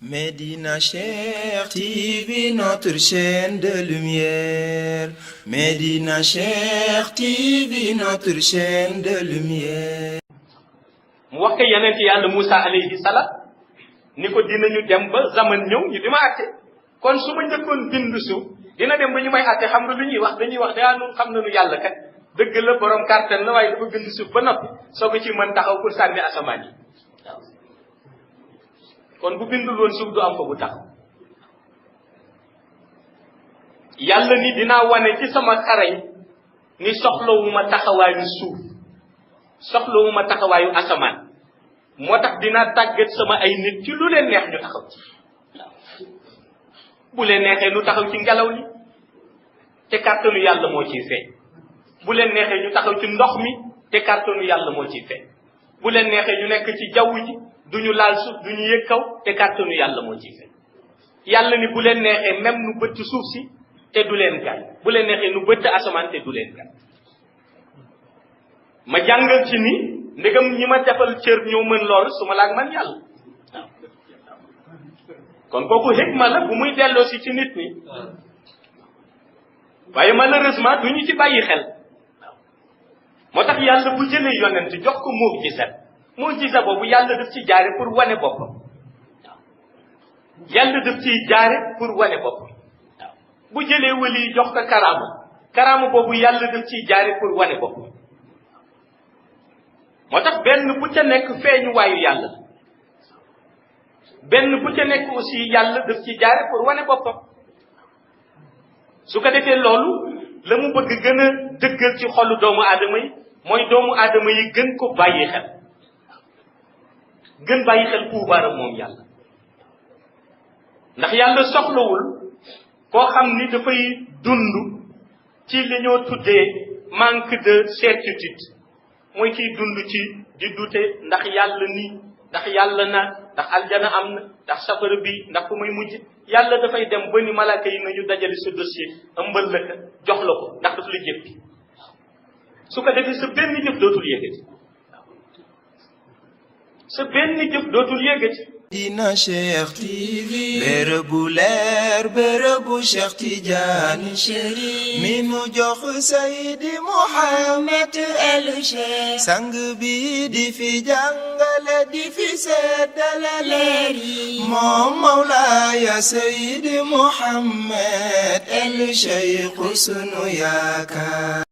Médina Cheikh TV, notre chaîne de lumière. Médina Cheikh TV, notre chaîne de lumière. mu wax ko yonent yàlla Moussa alayhi salaam ni ko dinañu dem ba zaman ñëw ñu di ma àtte kon su ma njëkkoon bind suuf dina dem ba ñu may àtte xam nga lu ñuy wax dañuy wax daa nun xam nañu yàlla kat dëgg la borom kàttan la waaye dafa bind suuf ba noppi soo ko ci mën taxaw pour sànni asamaan yi waaw kon bu bindul woon suuf du am fa bu taxaw yàlla ni dinaa wane ci sama xarañ ni soxlawuma taxawaayu suuf soxlawuma taxawaayu asamaan moo tax dinaa tàggat sama ay nit ci lu leen neex ñu taxaw ci waaw bu leen neexee ñu taxaw ci ngelaw li te kàttanu yàlla moo ciy feeñ bu leen neexee ñu taxaw ci ndox mi te kàttanu yàlla moo ciy feeñ bu leen neexee ñu nekk ci jaww ji duñu laal suuf duñu yëg kaw te kàttanu yàlla moo ciy feeñ yàlla ni bu leen neexee même nu bëtt suuf si te du leen gaañ bu leen neexee nu bëtt asamaan te du leen gaañ ma jàngal ci ni ndegam ñi ma defal cër ñoo mën loolu su ma laag man yàlla waaw kon kooku hikma la bu muy delloo si ci nit ñi waaye malheureusement du ñu ci bàyyi xel waaw moo tax yàlla bu jëlee yonent jox ko mu'jiza boobu yàlla daf ci jaare pour wane boppam waaw yàlla daf ciy jaare pour wane boppam waaw bu jëlee wali jox ko karaama boobu yàlla daf ciy jaare pour wane boppam moo tax benn bu ca nekk feeñu waayu yàlla benn bu ca nekk aussi yàlla daf ci jaare pour wane boppam su ko defee loolu la mu bëgg gën a dëggal ci xolu doomu aadama yi mooy doomu aadama yi gën ko bàyyi xel gën bàyyi xel puubaaram moom yàlla ndax yàlla soxlawul koo xam ni dafay dund ci li ñoo tuddee manque de certitude mooy kiy dund ci di dute ndax yàlla nii ndax yàlla na ndax aljana am na ndax safara bi ndax fu muy mujj yàlla dafay dem ba ni malaaka yi nañu dajale sa dossier ëmbal la ko jox la ko ndax daf la jëppi su ko defee sa benn jëf dootul yëgati sa benn jëf dootul yëgati. Médina Cheikh TV, bërëbu leer bërëbu Cheikh Tidiane Chérif mi nu jox Seydi Mouhamed El Cheikh sang bi di fi jàngale di fi seddale leer yi moom Mawlaaya Seydi Mouhamed El Cheikh sunu yaakaar.